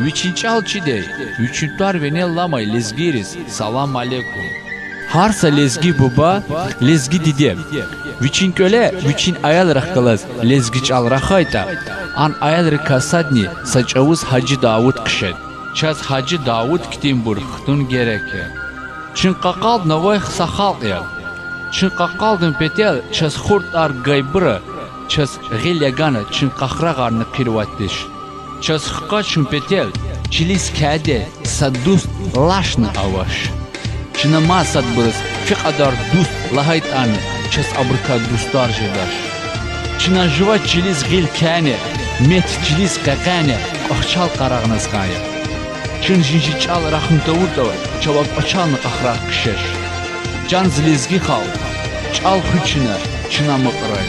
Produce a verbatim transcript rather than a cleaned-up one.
Вичин чӀал чидай, вичин тӀвар винел аламай лезгийриз салам алейкум. Гьар са лезги буба, лезги диде вичин кӀвале вичин аялрихъ галаз лезги чӀал рахайтӀа, ан аялрикай садни са чӀавуз Гьажи Давуд хъжеда. Чаз Гьажи Давуд хьтинбур хтун герек я. Чун къакъалдин авай са халкь я. Чун къакъалдин патал чаз хур тӀвар гайибура чаз гъил ягана чун къахрагъарни хъийивайди туш. Чаз хкаж чун патал чилиз кяде са дуст лашни авач. Чна мад садбуруз фи кьадар дуст лагьайтӀани, чаз абурукай дустар жедач. Чна жува чилиз гъил кяни, мет чилиз къекъвени кӀвачел къарагъна зун я. Чун жи-жи чӀал рахун тавуртӀа, чавай кӀвачелни къахрай хъжеж. Чан зи лезги халкь, чӀал хуьн чна, чна амукьрай.